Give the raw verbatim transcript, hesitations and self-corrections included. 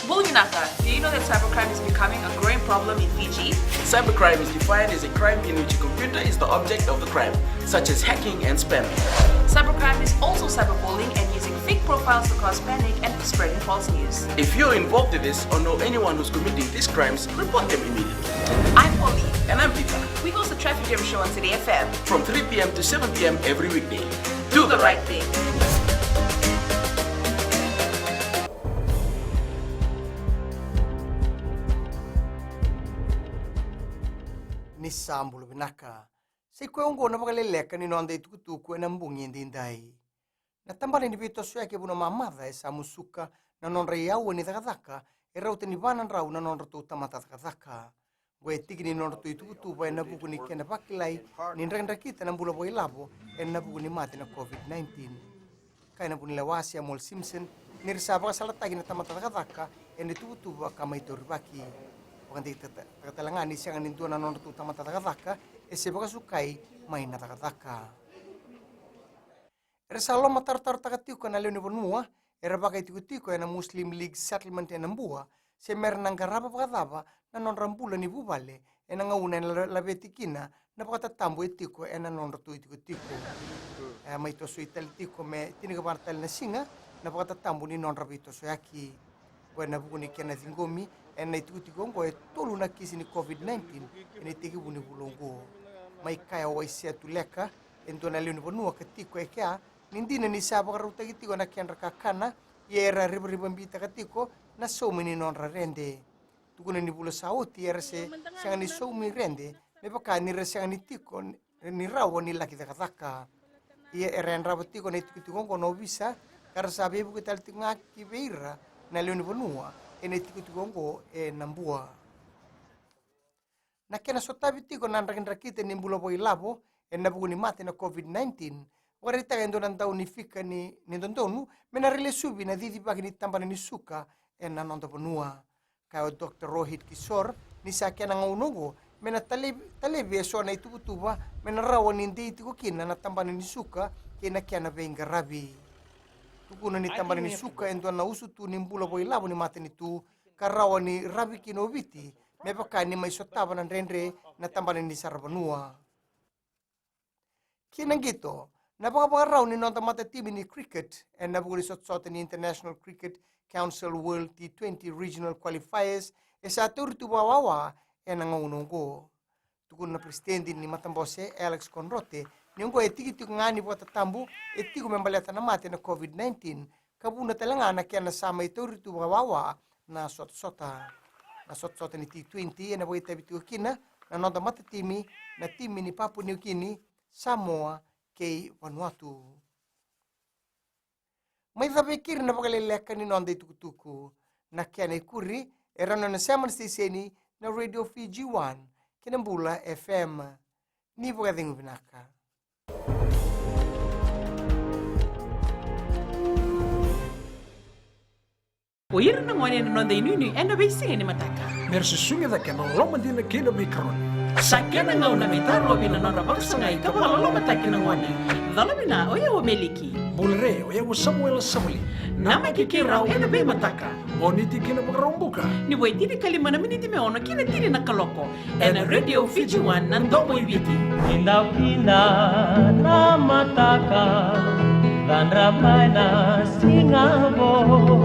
Bula vinaka, do you know that cybercrime is becoming a growing problem in Fiji? Cybercrime is defined as a crime in which a computer is the object of the crime, such as hacking and spamming. Cybercrime is also cyberbullying and using fake profiles to cause panic and spreading false news. If you're involved in this or know anyone who's committing these crimes, report them immediately. I'm Polly. And I'm Peter. We host the Traffic Jam Show on City F M. From three p.m. to seven p.m. every weekday. Do the right thing. Ni sa bula vinaka. Sa i koya oqo na vakaleleka ni noda itukutuku ena bogi edaidai. Na tabana ni veitosoyaki e Vanua Mamaca e sa musuka na nodra i aua ni cakacaka e rauta ni va na drau na nodratou tamata cakacaka. Oqo e tiki ni nodratou ituvatuva ena vuku ni kena vakilai ni drakidrakita na bula vakailavo ena vuku ni mate na COVID nineteen. Kaya na vunilewa Samuel Simpson ni ra sa vakasalataki na tamata cakacaka ena ituvatuva ka mai taurivaki. Vakadeitaka tale ga ni sega ni dua na nodratou tamata cakacaka e se vakasukai mai na cakacaka. Era sa lomatarotarotaka tiko na lewe ni vanua era vakaitikotiko ena Muslim League Settlement ena Bua, se mera na qarava vakacava na nodra bula ni vuvale ena gauna ena la-, laveti kina na vakatatabu e tiko ena nodratou itikotiko. E mai tosoi tale tiko me tinikava tale na siga na vakatatabu ni nodra veitosoyaki. Oqo ena vuku ni kena ciqomi ena itikotiko oqo e tolu na kisi ni COVID nineteen ena itekivu ni vula oqo. Mai kaya o Waisea Tuleka, e dua na lewe ni vanua ka tiko e kea, ni dina ni sa vakarautaki tiko na kedra kakana, ia era rivarivabitaka tiko na saumi ni nodra rede. Tukuna ni vula sa oti era se sega ni saumi rede me vaka ni ra sega ni tiko ni rawa ni laki cakacaka. Ia era yadrava tiko na itikotiko oqo na ovisa ka ra sa veivuke tale tiko ga ki vei ira na lewe ni vanua ena itikotiko oqo ena Bua. Na kena sotavi tiko na drakidrakita ni bula vakailavo ena vuku ni mate na COVID nineteen, vakaraitaka e dua na dau ni fika ni, ni dodonu me na railesuvi na cicivaki ni tabana ni suka ena noda vanua. Kaya o Doctor Rohit Kishore ni sa kena gauna oqo me na talevi, talevi eso na ituvatuva me na rawa ni dei tiko kina na tabana ni suka kei na kena veiqaravi. Tukuna ni tabana ni suka e dua na usutu ni bula vakailavo ni matanitu ka rawa ni ravi kina o Viti me vaka ni mai sotava na dredre na tabana ni saravanua. Kina qito, na vakavakarau ni noda matatimi ni cricket ena vuku ni sotasota ni International Cricket Council World T twenty Regional Qualifiers e sa tauri tu vakawawa ena gauna oqo. Tukuna na peresitedi ni matabose Alex Konrote ni oqo e tikitiki ga ni vakatatabu e tiko me baleta na mate na COVID nineteen, ka vuna tale ga na kena sa mai tauri tu vakawawa na sotasota. Na sotasota ni T twenty ena vakaitavi tiko kina na noda matatimi, na timi ni Papua Niukini, Samoa kei Vanuatu. Mai cava e keri na vakaleleka ni noda itukutuku. Na kena ikuri e rawa ni o na sema na siteseni na Radio Fiji One kei na Bula F M. Ni vakacegu vinaka. O ira na gone na noda inuinui ena veisiga ni mataka. Me ra susugi cake na loloma dina kei na veikaroni. Sa kena gauna me tarovi na nodra vakasagai ka vakalolomataki na gone. Cola vina, o yau o Meliki. Bula re, o yau o Samuela Savali. Namaki keirau ena veimataka. Moniti ki na Vakaraubuka. Ni vo e tinikalima na miniti me ono ki na tini na kaloko. Ena Radio Fiji One, na domo i Viti. Kidakida na mataka, cadra mai na siga vou.